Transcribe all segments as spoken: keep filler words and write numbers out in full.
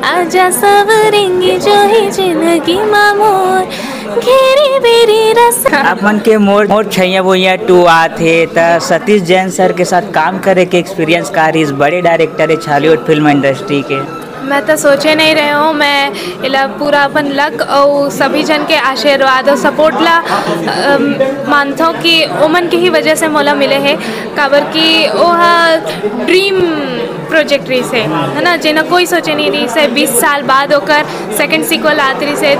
आजा सवरेंगी जो ही जिंदगी मा मोर, घेरी बेरी रस। आप मन के मोर मोर छैया भुइया टू आत हे, त सतीश जैन सर के साथ काम करे के एक्सपीरियंस का रहिस? बड़े डायरेक्टर हे छॉलीवुड फिल्म इंडस्ट्री के। मैं तो सोचे नहीं रहे हूँ, मैं एला पूरा अपन लक और सभी जन के आशीर्वाद और सपोर्ट ला अम, मानथों कि ओमन के ही वजह से मोला मिले हे, काबर कि ओह ड्रीम प्रोजेक्ट रहिस हे, है ना, जेना कोई सोचे नहीं रहिस हे। बीस साल बाद ओकर सेकंड सीक्वल आत रहिस हे,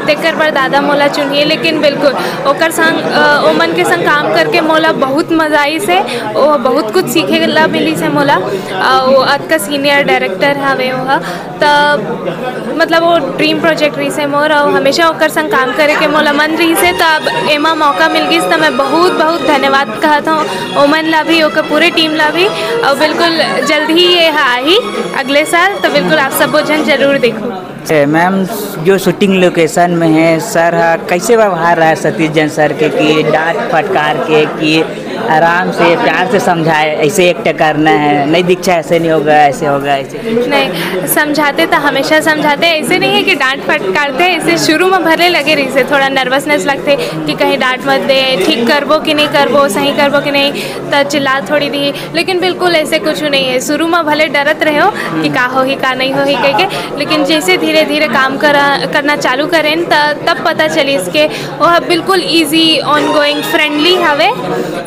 तेकर बर दादा मोला चुनिए। लेकिन बिल्कुल ओकर संग अ, ओमन के संग काम करके मोला बहुत मजा आइस हे। ओ बहुत कुछ सीखे ला मिलिस हे मोला। अ, वो अतका सीनियर डायरेक्टर हवे ओह, त मतलब वो ड्रीम प्रोजेक्ट रहिस हे मोर, और हमेशा ओकर संग काम करे के मोला मन रहिस हे। त अब एमा मौका मिल गिस, त मैं बहुत बहुत धन्यवाद कहत हूँ ओमन ला भी, ओकर पूरे टीम ला भी। और बिल्कुल जल्द ही ये ह आही अगले साल, तो बिल्कुल आप सबो जन जरूर देखो। ए, मैम, जो शूटिंग लोकेशन में है, सर हा कैसे व्यवहार रहा है सतीश जैन सर के, कि डांट फटकार के, कि आराम से प्यार से समझाए, ऐसे एक्ट करना है, नहीं दीक्षा ऐसे नहीं होगा, ऐसे होगा, ऐसे? नहीं, समझाते तो हमेशा समझाते, ऐसे नहीं है कि डांट फटकारते। ऐसे शुरू में भले लगे रहिस हे, थोड़ा नर्वसनेस लगथे कि कहीं डांट मत दे, ठीक करबो कि नहीं करबो, सही करबो कि नहीं, त चिल्ला थोड़ी दी। लेकिन बिल्कुल ऐसे कुछ नहीं है। शुरू में भले डरत रहे हो कि का होही, का नहीं होही कह के, लेकिन जैसे धीरे धीरे काम करा करना चालू करेन, त तब पता चलिस के ओह बिल्कुल ईजी, ऑन गोइंग, फ्रेंडली हवे,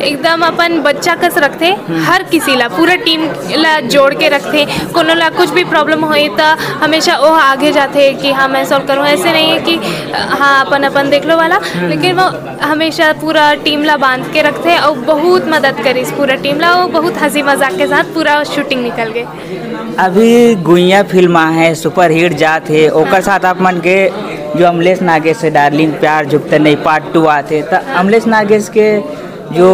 एकदम अपन बच्चा कस रखथे। हर किसी ला, पूरा टीम ला जोड़ के रखथे। कोनो ला कुछ भी प्रॉब्लम होई, त हमेशा ओह आगे जाथे कि हाँ, मैं सॉल्व करूँ। ऐसे नहीं है कि हाँ, अपन अपन देख लो वाला, लेकिन वो हमेशा पूरा टीम ला बांध के रखथे और बहुत मदद करिस पूरा टीम ला। वो बहुत हंसी मजाक के साथ पूरा शूटिंग निकल गए। अभी गुइया फिल्म आ है, सुपरहिट जात है, ओकर साथ आप मन के जो अमलेश नागेश है, डार्लिंग प्यार झुकते नहीं पार्ट टू आत है, त अमलेश नागेश के जो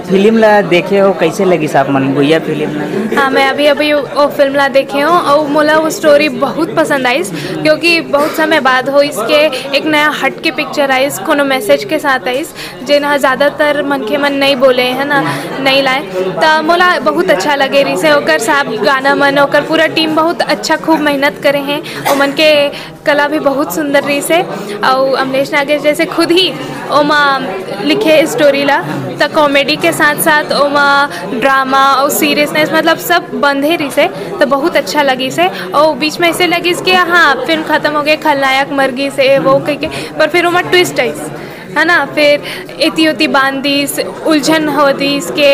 फिल्म ला देखे हो, कैसे लगिस आप मन गुइया फिल्म ला? हाँ, मैं अभी अभी वो फिल्म ला देखे हूँ और मोला वो स्टोरी बहुत पसंद आइस, क्योंकि बहुत समय बाद हो इसके एक नया हट के पिक्चर आइस, कोनो मैसेज के साथ आइस, जेन ह ज़्यादातर मनखे मन नहीं बोले, है ना, नहीं लाए। त मोला बहुत अच्छा लगे रहिस हे। ओकर साथ गाना मन, ओकर पूरा टीम बहुत अच्छा, खूब मेहनत करे हैं। ओमन के कला भी बहुत सुंदर रहिस हे। अउ अमलेश नागेश जैसे खुद ही ओमा लिखे स्टोरी ला, त कॉमेडी के साथ साथ ओमा ड्रामा अउ सीरियसनेस, मतलब सब बंधे रहिस हे, त बहुत अच्छा लगिस हे। अउ बीच में ऐसे लगिस कि हाँ, फिल्म खत्म हो गए, खलनायक मर गिस हे, वो कह के, पर फिर ओमा ट्विस्ट आइस, है ना, फिर एती ओती बांध दिस, उलझन हो दिस के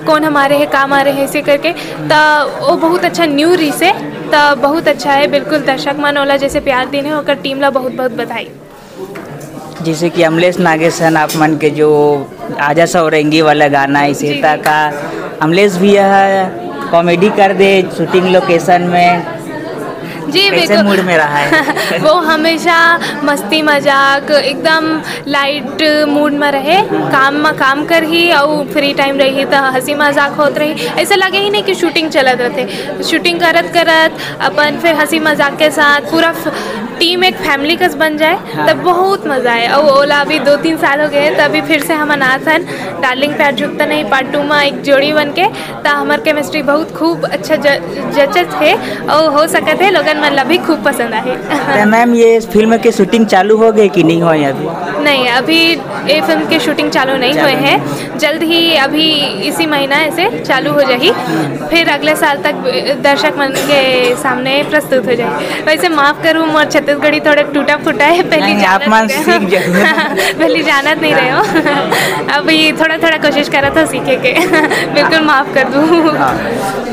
कौन हमारे है, का हमारे है, ऐसे करके। त वो बहुत अच्छा न्यू रहिस हे, त बहुत अच्छा है। बिल्कुल दर्शक मन ओला जैसे प्यार दिन है, ओकर टीम ला बहुत बहुत बधाई। जैसे कि अमलेश नागेश हन, आप मन के जो आजा सौरंगी वाला गाना है, जी, सीता जी। का अमलेश भी यह कॉमेडी कर दे शूटिंग लोकेशन में, जी, कैसे बिल्कुल। मूड में रहा है? वो हमेशा मस्ती मजाक, एकदम लाइट मूड में रहे। काम में काम करही अउ फ्री टाइम रही त हंसी मजाक होत रही। ऐसे लगे ही नहीं कि शूटिंग चलत रहते। शूटिंग करत करत अपन फिर हंसी मजाक के साथ पूरा फ-, टीम एक फैमिली कस बन जाए, हाँ। तब बहुत मजा आए। अउ ओला अभी दो तीन साल हो गए, त अभी फिर से हमन आथन डार्लिंग प्यार झुकता नहीं पार्ट टू में एक जोड़ी बन के, त हमर केमिस्ट्री बहुत खूब अच्छा ज-, जचत हे, अउ हो सकत हे लोगन मन ला भी खूब पसंद आही। त मैम, ये फिल्म के शूटिंग चालू हो गए कि नहीं होए अभी? नहीं, अभी ये फिल्म के शूटिंग चालू नहीं चालू हुए नहीं हैं। जल्द ही, अभी इसी महीना ऐसे चालू हो जाही, फिर अगले साल तक दर्शक मन के सामने प्रस्तुत हो जाही। वैसे माफ करूँ, मोर छत्तीसगढ़ी थोड़ा टूटा फूटा है, पहली नहीं, आप जानत मन नहीं रहे। सीख जरूर। पहली जानत नहीं रहे हो। अभी थोड़ा थोड़ा कोशिश करा था सीखे के। बिल्कुल माफ कर दूँ। हाँ।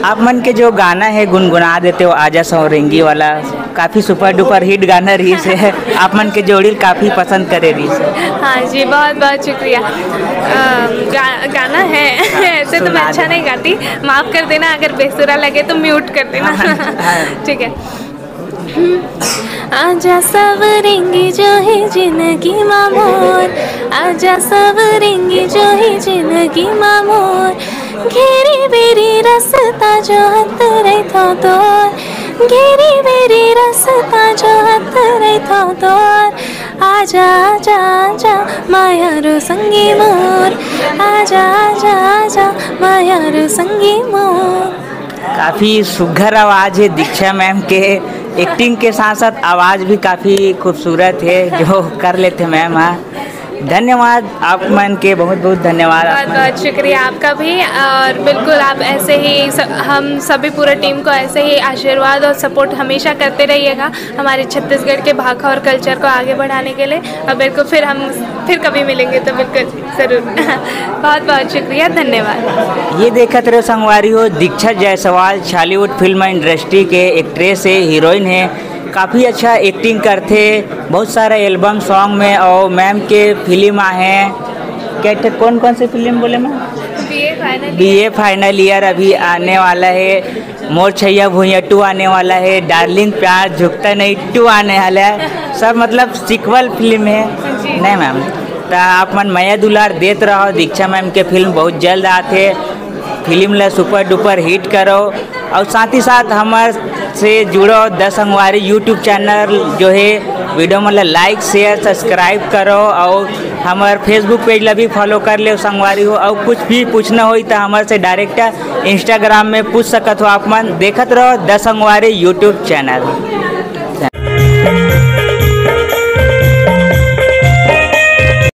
आप मन के जो गाना है गुनगुना देते हो आजा सौरंगी वाला, काफी सुपर डुपर हिट गाना रहिस हे। आप मन के जोड़ी ल काफी पसंद करे रहिस हे। हाँ जी, बहुत बहुत शुक्रिया। अ, गा-, गाना है। ऐसे तो मैं सुना अच्छा दे। नहीं गाती, माफ कर देना, अगर बेसुरा लगे तो म्यूट कर देना। हाँ, हाँ। ठीक है। आजा सवरेंगी जो ही जिंदगी मा मोर, आजा सवरेंगी जो ही जिंदगी मा मोर, घेरी बेरी रस्ता जो हत रहिथो तोर, घेरी बेरी रस्ता जो हत रहिथो तोर। आजा, आजा, आजा, मायारू संगी मोर। आजा, आजा, आजा, मायारू संगी मोर। काफी सुघर आवाज है दीक्षा मैम के। एक्टिंग के साथ साथ आवाज भी काफी खूबसूरत है जो कर लेते मैम। हाँ, धन्यवाद आप मन के, बहुत बहुत धन्यवाद आप बहुत बहुत शुक्रिया आपका भी। और बिल्कुल आप ऐसे ही स, हम सभी पूरा टीम को ऐसे ही आशीर्वाद और सपोर्ट हमेशा करते रहिएगा हमारे छत्तीसगढ़ के भाखा और कल्चर को आगे बढ़ाने के लिए। और बिल्कुल फिर हम फिर कभी मिलेंगे तो बिल्कुल ज़रूर। बहुत बहुत शुक्रिया, धन्यवाद। ये देखत रहो संगवारी हो, दीक्षा जायसवाल छॉलीवुड फिल्म इंडस्ट्री के एक्ट्रेस है, हीरोइन है, काफ़ी अच्छा एक्टिंग करथे, बहुत सारा एल्बम सॉन्ग में। और मैम के फिल्म आहे, क्या थे, कौन कौन सी फिल्म बोले ma'am? BA final BA final year अभी आने वाला है, मोर छैया भुइया टू आने वाला है, डार्लिंग प्यार झुकता नहीं टू आने वाला है। सब मतलब सीक्वल फिल्म है। नहीं मैम, तो आप मन मया दुलार देत रहो। दीक्षा मैम के फिल्म बहुत जल्द आथे, फिल्म ला सुपर डुपर हिट करो। और साथ ही साथ हमर से जुड़ो दस संगवारी यूट्यूब चैनल जो है, वीडियो मन ला लाइक शेयर सब्सक्राइब करो। और हमर फेसबुक पेज ला भी फॉलो कर ले संगवारी हो। और कुछ भी पूछना होई तो हमर से डायरेक्ट इंस्टाग्राम में पूछ सकत हो आप मन। देखत रहो दस संगवारी यूट्यूब चैनल।